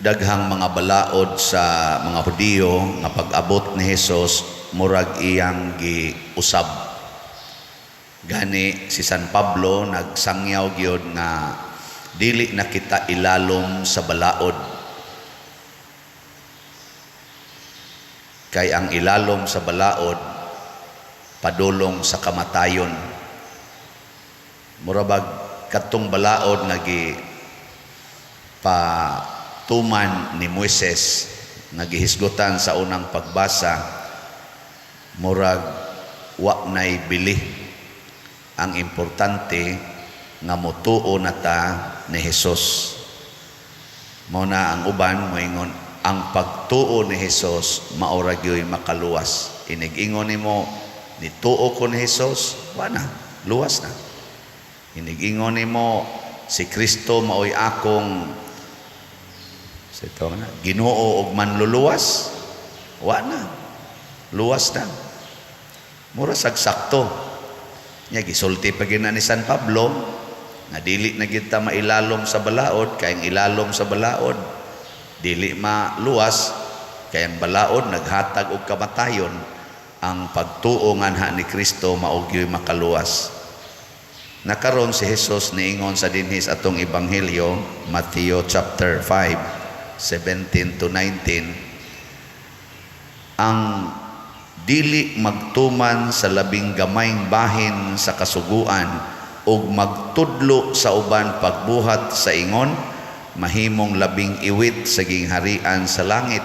Daghang mga balaod sa mga Hudiyo nga pag-abot ni Hesus murag iyang giusab. Gani si San Pablo nagsangyaw gyud nga dili na kita ilalom sa balaod. Kay ang ilalom sa balaod padulong sa kamatayon. Mura bag kadtong balaod nga gi patuman ni Moises nga gihisgutan sa unang pagbasa, murag wa nay bili. Ang importante nga motuo na ta ni Hesus. Mao na ang uban moingon ang pagtuo ni Hesus mao ra gyoy makaluwas. Inig-ingon nimo nituo ko ni Hesus, wa na, luwas na. Inig-ingon nimo si Kristo maoy akong sa ito na, Ginoo og manluluwas, wa na, luwas na. Mura sag sakto. Nya gisulti pa gyud na ni San Pablo nga dili na gyud ta mailalom sa balaod, kay ang ilalom sa balaod dili maluwas, kay ang balaod naghatag og kamatayon. Ang pagtuo nganha ni Kristo mao gyud makaluwas. Nakaron si Jesus niingon sa dinhi sa atong ebanghelyo, Matthew chapter 5, 17 to 19, ang dili magtuman sa labing gamayng bahin sa kasuguan ug magtudlo sa uban pagbuhat sa ingon mahimong labing iwit sa gingharian sa langit.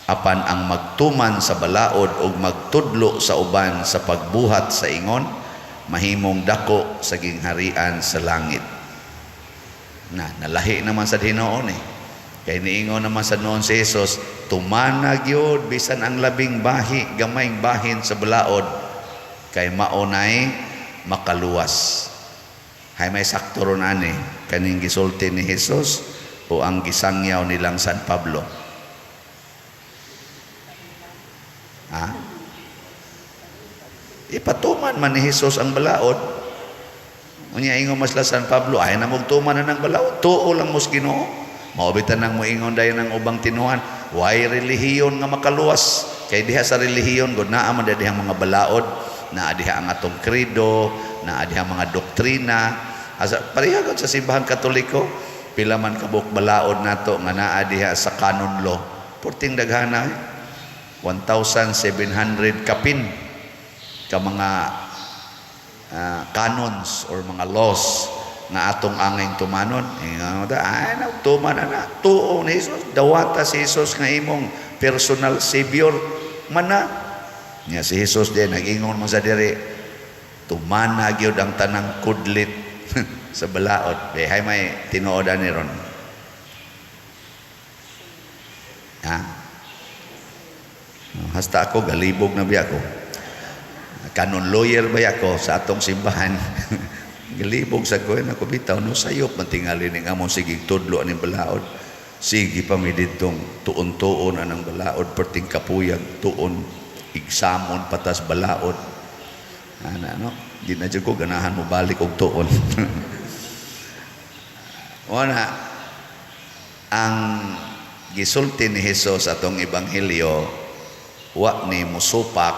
Apan ang magtuman sa balaod ug magtudlo sa uban sa pagbuhat sa ingon mahimong dako sa gingharian sa langit. Na nalahi naman sa hinuon eh. Kay niingon naman sa noon si Jesus, tumana gyud bisan ang labing bahi, gamayng bahin sa balaod, kay mao nay makaluwas. Hay may sakto ron ani kaning gisulti ni Jesus o ang gisangyaw nilang San Pablo? Ha? Ipatuman man ni Jesus ang balaod. Unya ingon mas la San Pablo, ay na mugtuman na ng balaod, tuo lang mos Ginoo. Mao bitan nang moingon dayon ang ubang tinuhan, way relihiyon nga makaluwas. Kay diha sa relihiyon gud naa man dihang mga balaod, naa diha ang atong credo, naa diha mga doktrina. Asa pareha gud sa simbahan Katoliko, pila man kabuk balaod nato nga naa diha sa canon law. Porting daghana eh. 1,700 kapin ka mga canons or mga laws nga atong angay tumanon. Ingon ta, ay na tuman na na. Tuo ni Jesus, dawata si Jesus nga imong personal savior mana. Nya si Jesus din nag-ingon man sa diri, tumana gyud ang tanang kudlit sa balaod. Be hay may tinuod ani ron. Ha? Hasta ako galibog na biya ko. Canon lawyer ba ako sa atong simbahan? Galibog sa ko, ako bitaw no sayop man tingali ning among sige tudlo aning balaod. Sige pa mi didtong tuon-tuon anang balaod, perting kapuyag tuon igsamon patas balaod. Ana no, di na jud ko ganahan mo balik og tuon. Wala ang gisulti ni Hesus atong ebanghelyo, wa ni musupak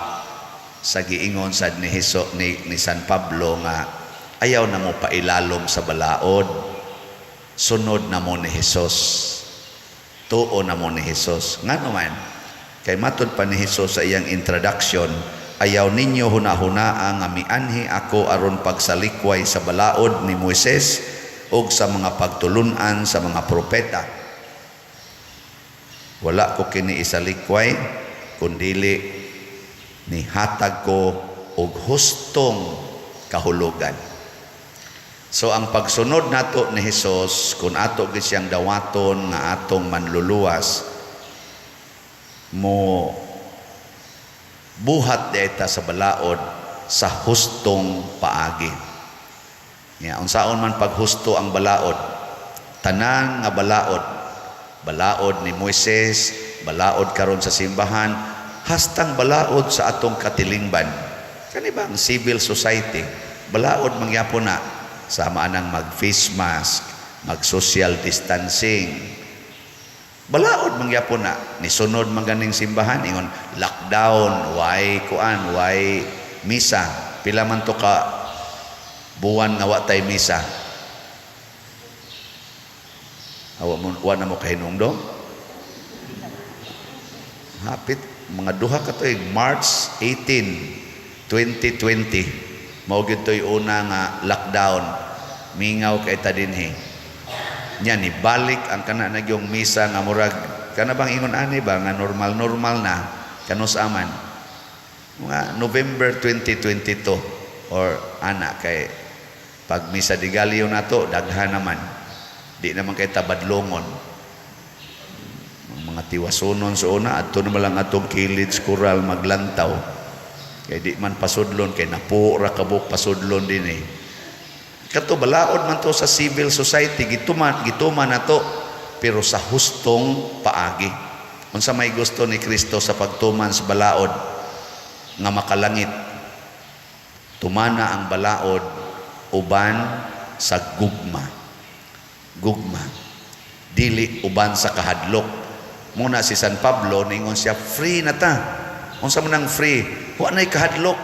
sa giingon sad ni Hesus ni San Pablo nga ayaw na mo pailalom sa balaod, sunod na mo ni Hesus, tuo na mo ni Hesus. Ngano man? Kay matud pa ni Hesus sa iyang introduction, "Ayaw ninyo hunahunaa nga mianhi ako aron pagsalikway sa balaod ni Moises ug sa mga pagtulun-an sa mga propeta. Wala ko kini isalikway, kundili nihatag ko og hustong kahulugan." So ang pagsunod nato ni Hesus, kung ato gyud siyang dawaton nga atong manluluwas, mo buhat ta sa balaod sa hustong paagi. Ya, unsaon man paghusto ang balaod? Tanan nga balaod, balaod ni Moises, balaod karon sa simbahan, hastang balaod sa atong katilingban. Kani ba ang civil society? Balaod mangyapon na sama anang mag face mask, mag social distancing. Balaod mangyapon na nisunod man ganing simbahan, ingon lockdown, way kuan, way misa. Pila man to ka buwan nga wa tay misa? Awa mo, wa na mo kahinungdom. Hapit mga 2 ka tuig, March 18, 2020, mao gyud to'y una nga lockdown. Mingaw kay ta dinhi. Nya ni balik ang kana na gyung misa nga murag kana bang ingon ani ba nga normal normal na kanus aman mga November 2022 or ana, kay pag misa de gallo nato daghan naman, di naman kay tabadlongon ang mga tiwasunon sa una. Adto naman lang atong kilid kural maglantaw kay di man pasudlon, kay napuo ra kabuk pasudlon din eh. Kato balaod man to sa civil society, gituman gituman nato, pero sa hustong paagi. Unsa may gusto ni Kristo sa pagtuman sa balaod nga makalangit? Tumana ang balaod uban sa gugma. Gugma. Dili uban sa kahadlok. Muna si San Pablo ningon siya, free na ta. Unsa man ang free? Wa nay kahadlok.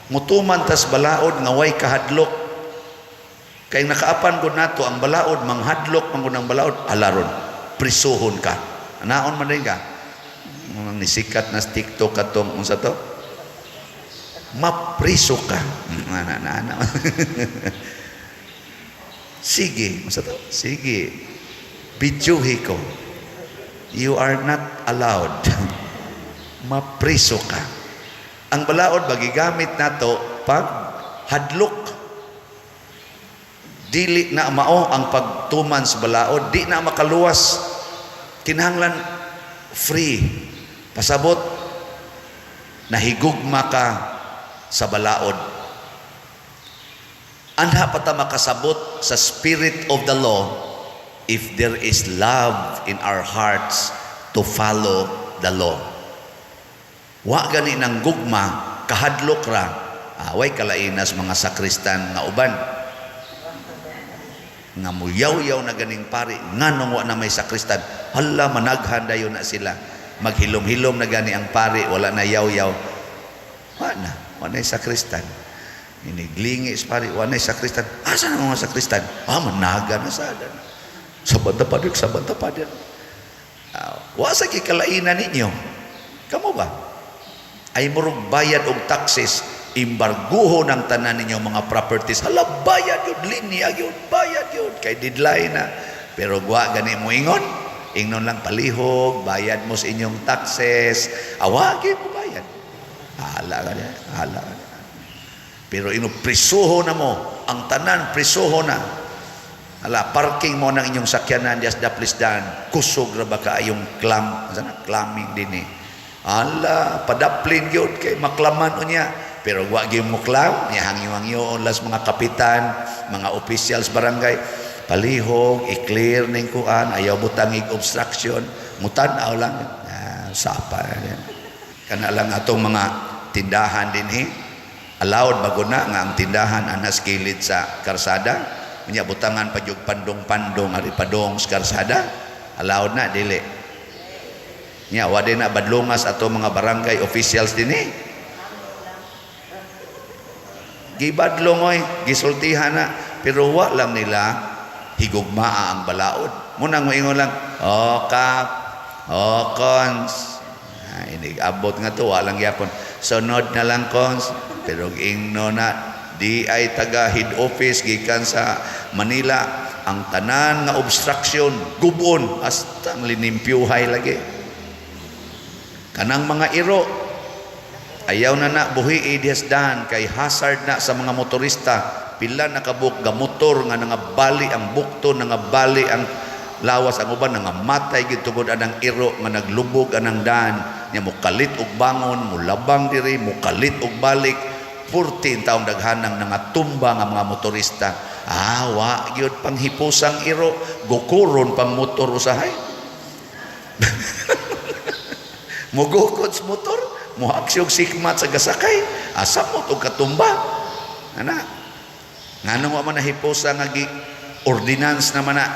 Mutuman tas balaod nga way kahadlok. Kay nakaapan gud nato ang balaod, manghadlok man gud ang balaod, alaron, prisuhon ka. Naon man din ka. Mga nisikat na sa TikTok katong unsa to? Mapriso ka. Na, na, na. Sige, unsa to? Sige. Bidyuhi ko. You are not allowed. Mapriso ka. Ang balaod ba gigamit nato pag hadlok. Dili na mao ang pagtuman sa balaod, di na makaluwas. Kinahanglan free. Pasabot nahigugma ka sa balaod. Anha pa ta makasabot sa spirit of the law if there is love in our hearts to follow the law. Wa gani ng gugma, kahadlok ra. Away kalainas mga sakristan nga uban nga muyaw-yaw na ganing pari, nganong wa na may sakristan? Hala, managhan dayon na sila, maghilom-hilom na gani ang pari, wala na yaw-yaw, wa na, wa na sakristan. Iniglingi sa pari, wa na sakristan. Asa na mga sakristan? Ah, managa na sa sa banda pa sa banda pa. Wa sa kikalainan ninyo, kamo ba ay murog bayad og taxes, imbarguho ng tanan ninyo mga properties. Hala, bayad yun, linya yun, bayad yun, kay deadline na. Pero wa gani mo ingon, ingnon lang palihog, bayad mo sa inyong taxes, awagi mo bayad. Hala ka niya, hala ka niya. Pero ino prisuho na mo, ang tanan prisuho na. Hala, parking mo ng inyong sakyanan dias daplisdan, kusog ra ba kaayong clam, sana clamming din eh. Hala, padaplin gyud kay maklaman unya. Pero wa gyud mo clam, hangyo-hangyo las mga kapitan, mga officials barangay, palihog, i-clear ning kuan, ayaw butangig obstruction, mutan-aw lang. Ah, sapa yan. Kana lang atong mga tindahan dinhi. Allowed bago na nga ang tindahan anas kilid sa karsada. Unya butangan pa jud pandong-pandong ari padong sa karsada. Allowed na dili? Nya wa din na badlungas ato mga barangay officials dinhi. Gibadlong oy, gisultihan na, pero wa lang nila higugmaa ang balaod. Munang moingon lang, "Oh kap, oh cons." Ah, inig abot nga to, wa lang gyapon. "Sunod na lang, cons." Pero ingno na di ay taga head office gikan sa Manila, ang tanan nga obstruction gubon hasta ang linimpyuhay lagi. Kanang mga iro ayaw na na buhi dan kay hazard na sa mga motorista. Pila na kabuk gamotor nga nangabali ang bukto, nangabali ang lawas, ang uban nangamatay gid tungod anang iro nga naglubog anang daan nya, mukalit og bangon, mulabang diri, mukalit og balik. 14 taong daghanang nangatumba nga mga motorista. Ah, wa gyud panghipusang iro, gukuron pang motor usahay, mugukod sa motor, muhaksiyog sikmat sa gasakay, asa mo og katumba ana. Nganong wa man nahipusa nga gi ordinance naman na?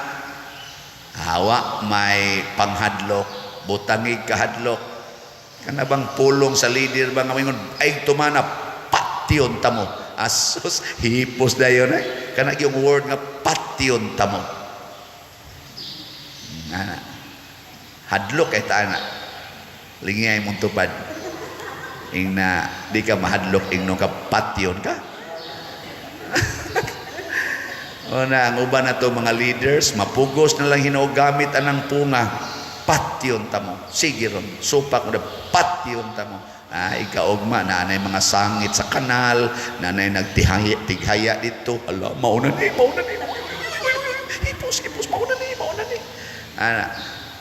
Hawa may panghadlok, butangig kahadlok. Kana bang pulong sa leader ba nga moingon ay tumana, patyon ta mo. Asus, hipos dayon eh. Kana yung word nga "patyon ta mo." Ana. Hadlok kay ta ana. Lingay mong tupad. Ingna di ka mahadlok, ingno ka patyon ka. O na, ang uban na to mga leaders, mapugos na lang hinuo gamit anang punga. "Patyon ta mo. Sige ron, supak mo na, patyon ta mo." Ah, ikaugma, na anay mga sangit sa kanal, na anay nagtihaya, tighaya dito. Ala, mauna ni, mauna ni. Hipos, hipos, mauna ni, mauna ni. Ana,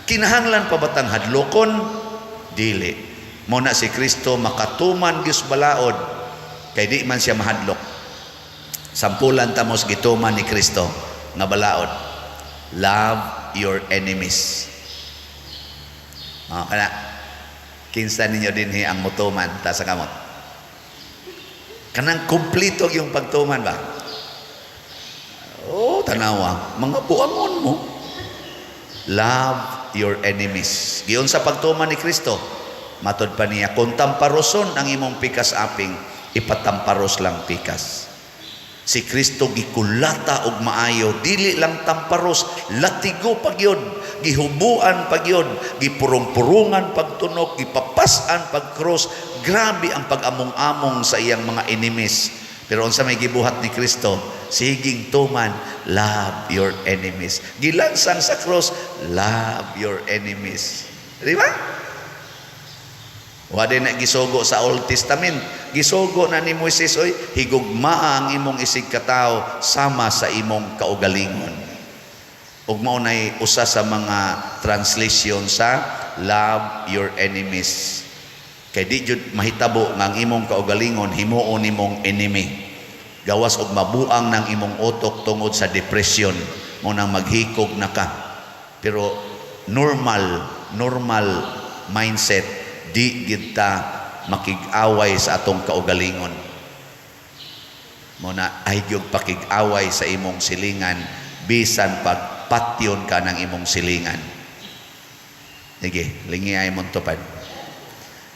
kinahanglan pa batang hadlokon? Dili. Mo na si Kristo makatuman gyud balaod kay di man siya mahadlok. Sampulan ta mos gituman ni Kristo nga balaod. Love your enemies. Oh, kana kinsa ninyo dinhi ang mutuman ta sa kamot? Kanang kumpleto yung pagtuman ba? Oh, tanawa, mga buangon mo. Love your enemies. Giyon sa pagtuman ni Kristo, matod pa niya, kung tamparoson ang imong pikas aping, ipatamparos lang pikas. Si Kristo gikulata og maayo, dili lang tamparos, latigo pagyod, gihubuan pagyod, gipurong-purungan pagtunok, gipapas-an pagkrus. Grabe ang pag-among-among sa iyang mga enemies. Pero unsa may gibuhat ni Kristo? Siging tuman, love your enemies. Gilansang sa cross, love your enemies. Di ba? Wa din na gisugo sa Old Testament. Gisugo na ni Moises, oy, higugmaa ang imong isig katawo sama sa imong kaugalingon. Ug mao nay usa sa mga translation sa "love your enemies." Kay di jud mahitabo nga ang imong kaugalingon himuon nimong enemy. Gawas og mabuang ng imong utok tungod sa depression, mo nang maghikog na ka. Pero normal, normal mindset, di kita makig-away sa atong kaugalingon. Mo na ay gyud pakig-away sa imong silingan bisan pag patyon ka ng imong silingan. Sige, lingi ay mong tupad.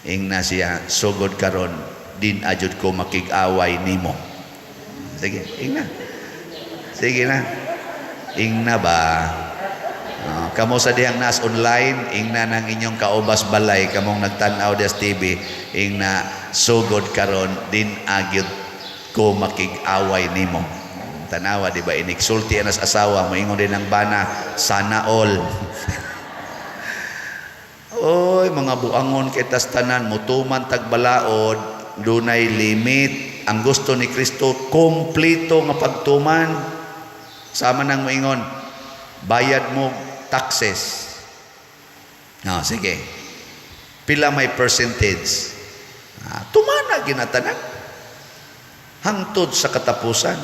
Ingna siya, "Sugod karon din ajud ko makig-away nimo." Sige, ingna. Sige na. Ingna ba? Kamo sa dihang nas online, ingna ng inyong kaubas balay, kamong nagtan-aw des TV, ingna, "Sugod karon din agyud ko makig-away nimo." Tanawa, di ba? Iniksulti anas asawa, moingon din ang bana, "Sana all." Oy, mga buangon kay tas tanan, mutuman tag balaod, dunay limit. Ang gusto ni Kristo, kompleto nga pagtuman. Sama nang moingon, bayad mo taxes. No, sige. Pila may percentage? Ah, tumana ginatanan. Hangtod sa katapusan.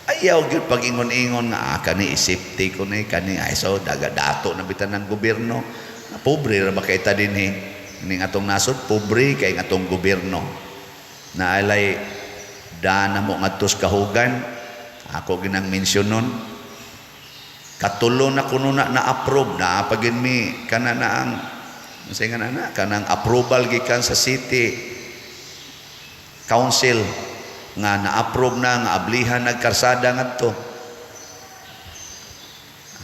Ayaw gyud pag-ingon-ingon nga ah, kani safety ko ni kani ay so daga dato na bitan ng gobyerno. Ah, pobre ra ba kay ta dinhi? Ning atong nasod pobre kay atong gobyerno. Na alay dana mo ngadto sa kahugan, ako ginang mensyon nun. Katulo na kuno na na-approve na pagin mi kana na ang unsa nga na kanang approval gikan sa city council nga na-approve na nga ablihan nagkarsada ngadto.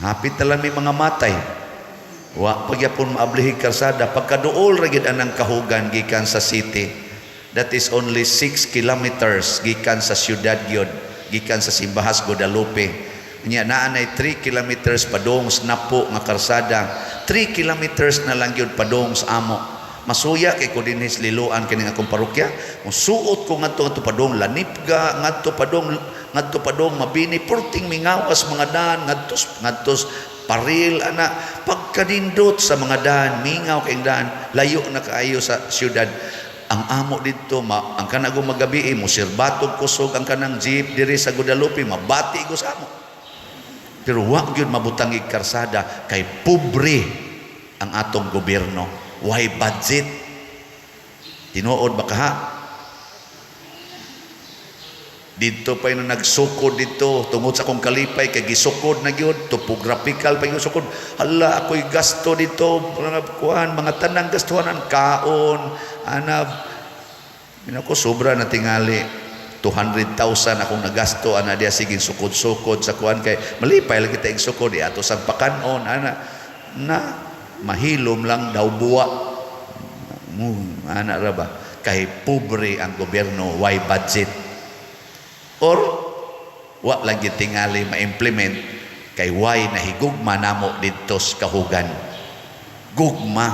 Hapit na lang may mga matay. Wa pagyapon maablihi karsada pagkaduol ra gid anang kahugan gikan sa city. That is only 6 kilometers gikan sa syudad gyud, gikan sa Simbahas, Guadalupe. Nya naa nay 3 kilometers padung sa Napo nga karsada. 3 kilometers na lang gyud padung sa amo. Masuya kay ko dinhi sa Liloan kining akong parokya. Musuot ko ngadto ngadto padung Lanipga, ngadto padung Mabini, purting mingawas mga daan ngadto ngadto Paril ana pagkanindot sa mga daan, mingaw kay daan, layo na kaayo sa syudad. Ang amo didto ma, ang kanang magabi mo sirbatog kusog ang kanang jeep diri sa Guadalupe, mabati ko sa amo. Pero wa gyud mabutang ig karsada kay pobre ang atong gobyerno. Why budget? Tinuod ba kaha? Dito pa yung nagsukod dito tungod sa akong kalipay kay gisukod na gyud, topographical pa yung sukod. Hala, ako'y gasto dito, mga kuan, mga tanang gastuhan, ang kaon ana ko, sobra na tingali, 200,000 akong nagasto ana diya, sige sukod-sukod sa kuan, kay malipay lang kita ig sukod di ato sa pakanon ana na mahilom lang daw buwa mo ana ra ba, kay pobre ang gobyerno, why budget or wa lang gyud tingali ma-implement kay why nahigugma namo didto sa Kahugan. Gugma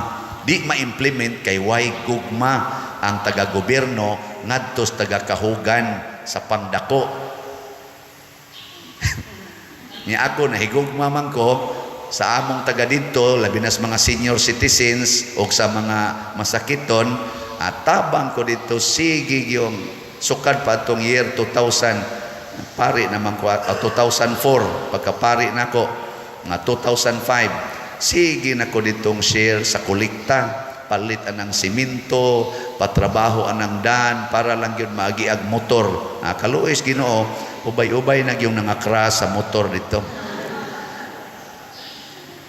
di ma-implement kay why gugma ang taga-gobyerno ngadto sa taga-Kahugan sa pangdako. Nya ako, nahigugma man ko sa among taga didto, labi na sa mga senior citizens o sa mga masakiton, at tabang ko dito, sige, yung sukad pa atong year 2000, pari naman ko, 2004, pagkapari nako nga 2005, sige na ko ditong share sa kolekta, palit anang simento, patrabaho anang dan para lang gyud maagiag motor. Ah, kaluoy Ginoo, ubay-ubay na yung nangakras sa motor dito,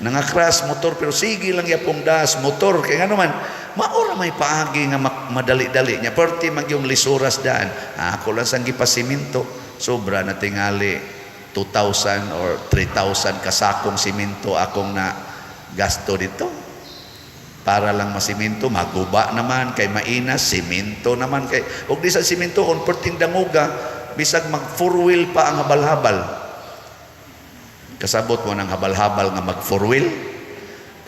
nangakras motor, pero sige lang yapong das motor, kay ngano man maura may paagi nga madali-dali niya perti mag yung lisuras daan. Ah, ako lang sang gipasiminto, sobra na tingali, 2,000 or 3,000 kasakong simento akong na gasto dito para lang masiminto. Maguba naman kay mainas simento naman, kay og di sa simento on perting danguga, bisag mag four wheel pa ang habal-habal. Kasabot mo ng habal-habal nga mag four wheel,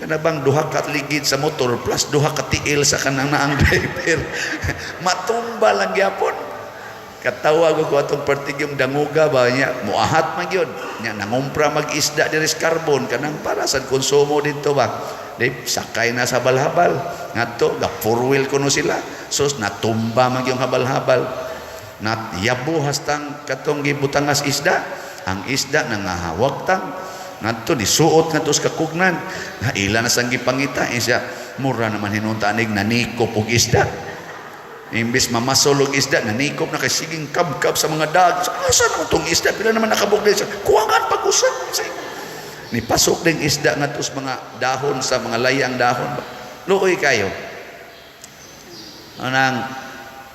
kana bang duha ka ligid sa motor plus duha ka tiil sa kanang naang driver, matumba lang gyapon. Katawa ko atong pertig yung danguga ba niya, muahat man gyud nya, nangumpra mag isda diri sa Carbon, kanang para sa konsumo dito ba, di sakay na sa habal-habal ngadto ga four wheel kuno sila. Sus, natumba man yung habal-habal, nat yabo hastang katong gibutangas isda, ang isda nangahawagtang ngadto, disuot ngadto sa kakugnan na ila na sang gipangita siya. Mura naman hinunta anig nanikop og isda. Imbis mamasol og isda, nanikop na kay siging kabkab sa mga dag. Asa naman tong isda, pila naman nakabog din sa kuwangan pag-usap. Ni pasok ding isda ngadto sa mga dahon, sa mga layang dahon. Luoy kayo. Anang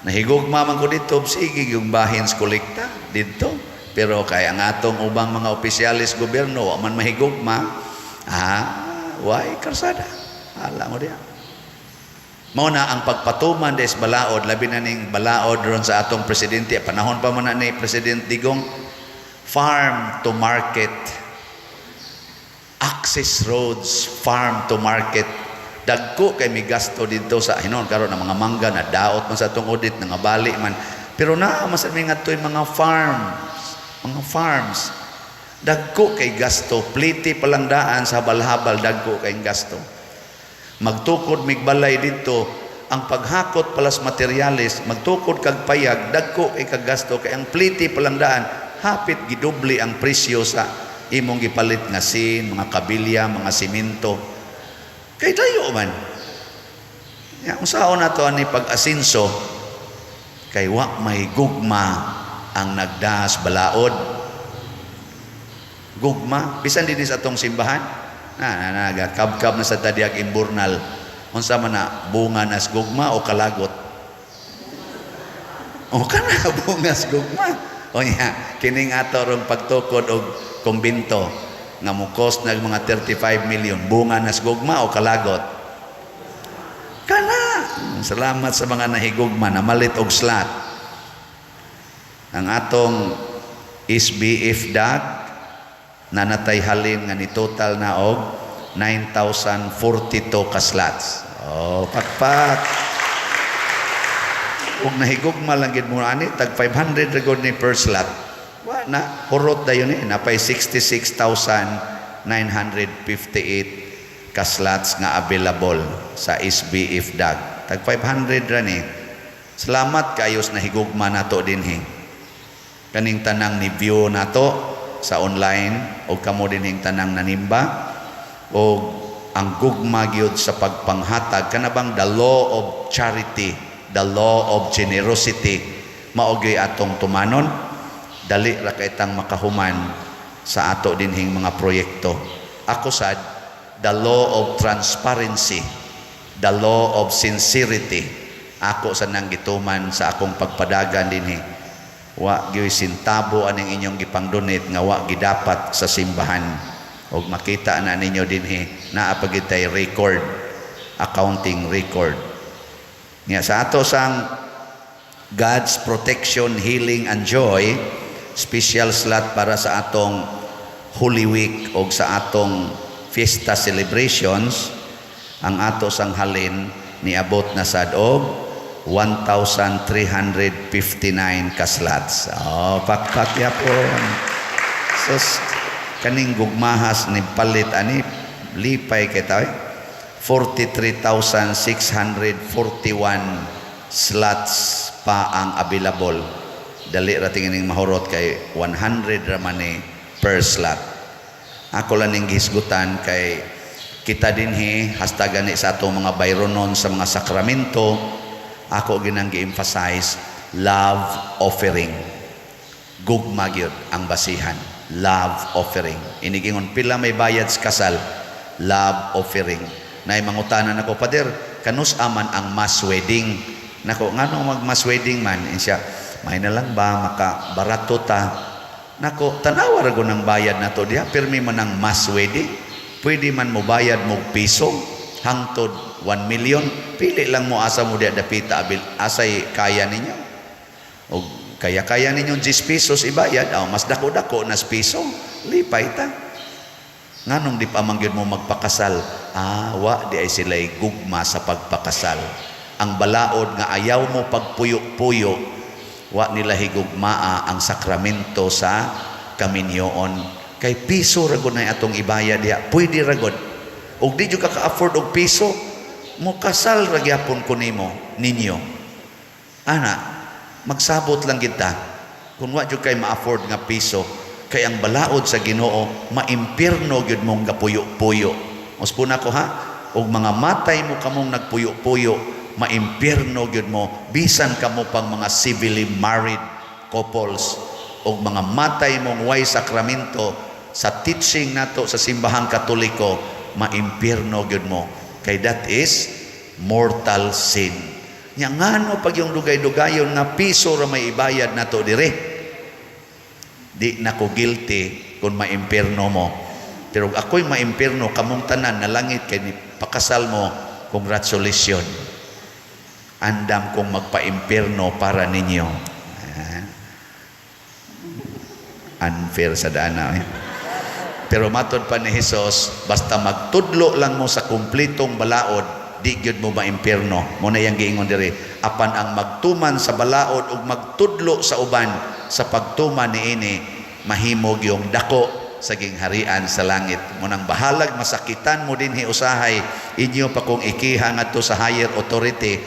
nahigugma man ko dito, sige yung bahin sa kolekta dito. Pero kay ang atong ubang mga opisyalis gobyerno, wa man mahigugma, ah, why karsada. Ala mo diya. Mao na ang pagpatuman des balaod, labi na ning balaod ron sa atong presidente, panahon pa man na ni President Digong, farm to market, access roads, farm to market. Dagko kay mi gasto dito sa hinon karon ang mga mangga na daot man sa atong audit, nangabali man. Pero naa man sa mi ngadto'y mga farms, mga farms. Dagko kay gasto, pliti palang daan sa habal-habal, dagko kay gasto. Magtukod migbalay dito, ang paghakot palas materyales, magtukod kag payag, dagko kay kagasto kay ang pliti palang daan, hapit gidubli ang presyo sa imong gipalit nga sin, mga kabilya, mga simento. Kay dayo man. Ya, unsaon na to ani pag-asinso kay wa may gugma ang nagdas balaod. Gugma bisan dinhi sa atong simbahan na na nagakabkab na sa tadiag imburnal, unsa man na, bunga nas gugma o kalagot o kana bungas gugma? O nya kining ato rong pagtukod og kumbento nga mo cost nag mga 35 million, bunga nas gugma o kalagot kana? Salamat sa mga nahigugma na malit og slot. Ang atong SBF DAG nanatay halin nga ni total na og 9,042 ka slots. Oh, pakpak. Ug nahigugma lang gid mo ani, tag 500 ra gud ni per slot. Wa na hurot dayon ni, napay 66,958 ka slots nga available sa SBF DAG. Tag 500 ra ni. Salamat kayo sa nahigugma nato dinhi. Kaning tanang ni view nato sa online o kamo dinhing tanang nanimba o ang gugma gyud sa pagpanghatag, kana bang the law of charity, the law of generosity, mao gyud atong tumanon. Dali ra kay tang makahuman sa ato dinhing mga proyekto. Ako sad, the law of transparency, the law of sincerity, ako sa nang gituman sa akong pagpadagan dinhi. Wa gyud sentabo aning inyong gipang-donate nga wa gidapat sa simbahan. Og makita na ninyo dinhi, naa pa gyud tay record, accounting record. Nga sa ato sang God's protection, healing and joy, special slot para sa atong Holy Week o sa atong fiesta celebrations, ang ato sang halin niabot na sad og 1,359 ka slots. Oh, pakpak yapon. Sus, kaning gugmahas ni palit ani, lipay kay tayo. 43,641 slots pa ang available. Dali ra tingin mahurot kay 100 ra man ni per slot. Ako lang ning gihisgutan kay kita dinhi hasta gani sa atong mga bayronon sa mga sakramento, ako ginang gi-emphasize love offering. Gugma gyud ang basihan. Love offering. Inigingon pila may bayad sa kasal, love offering. Nay mangutanan ako, "Pader, kanus aman ang mass wedding?" Nako, ngano mag mass wedding man? Insya, may na lang ba maka barato ta. Nako, tanawa ra gud ang bayad nato diha, pirmi man ang mass wedding. Pwede man mo bayad mo piso hangtod 1 million. Pili lang mo asa mo diha dapita abil asay kaya ninyo. Og kaya-kaya ninyo 10 pesos ibayad, aw, mas dako-dako nas piso, lipay ta. Nganong di pa man gyud mo magpakasal? Ah, wa di ay sila'y gugma sa pagpakasal. Ang balaod nga ayaw mo pagpuyo-puyo, wa nila higugmaa ang sakramento sa kaminyoon. Kay piso ra gud na atong ibayad diha. Pwede ra gud. Og di jud ka ka-afford og piso, mo kasal ra gyapon ko nimo ninyo. Ana, magsabot lang kita. Kung wa jud kay ma-afford nga piso, kay ang balaod sa Ginoo, maimpirno gyud mong gapuyo-puyo. Uspon ako ha, og mga matay mo kamong nagpuyo-puyo, maimpirno gyud mo bisan kamo pang mga civilly married couples, og mga matay mong way sakramento sa teaching nato sa Simbahang Katoliko, maimpirno gyud mo kay that is mortal sin. Nya ngano pag yung dugay-dugayon nga piso ra may ibayad nato dire? Di na ko guilty kung maimpirno mo. Pero ako'y maimpirno, kamong tanan na langit kay ni pakasal mo, congratulations. Andam kong magpa-impirno para ninyo. Ah. Unfair sa dana. Eh. Pero matod pa ni Jesus, basta magtudlo lang mo sa kumplitong balaod, di gyud mo maimpirno. Mo na yang giingon diri. Apan ang magtuman sa balaod ug magtudlo sa uban sa pagtuman niini, mahimog yung dako sa gingharian sa langit. Mo nang bahalag masakitan mo dinhi usahay, inyo pa kong ikiha ngadto sa higher authority,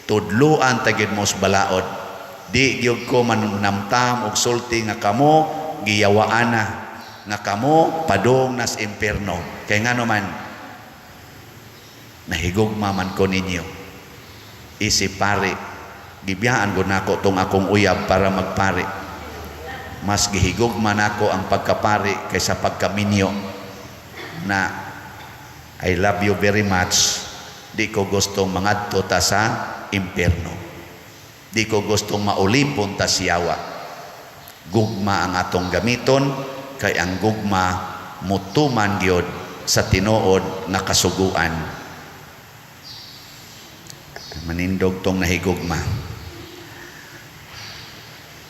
tudluan ta gyud mo sa balaod. Di gyud ko manamtam og sulti nga kamo giyawaan na, nga kamo padung nas impierno. Kay ngano man, nahigugma man ko ninyo. Isip pari, gibiyaan ko nako tong akong uyab para magpari. Mas gihigugma nako ang pagkapari kaysa pagkaminyo na. I love you very much. Di ko gustong mangadto ta sa impierno. Di ko gustong maulipon ta siyawa. Gugma ang atong gamiton kay ang gugma mutuman gyud sa tinuod nga kasuguan. Manindog tong nahigugma.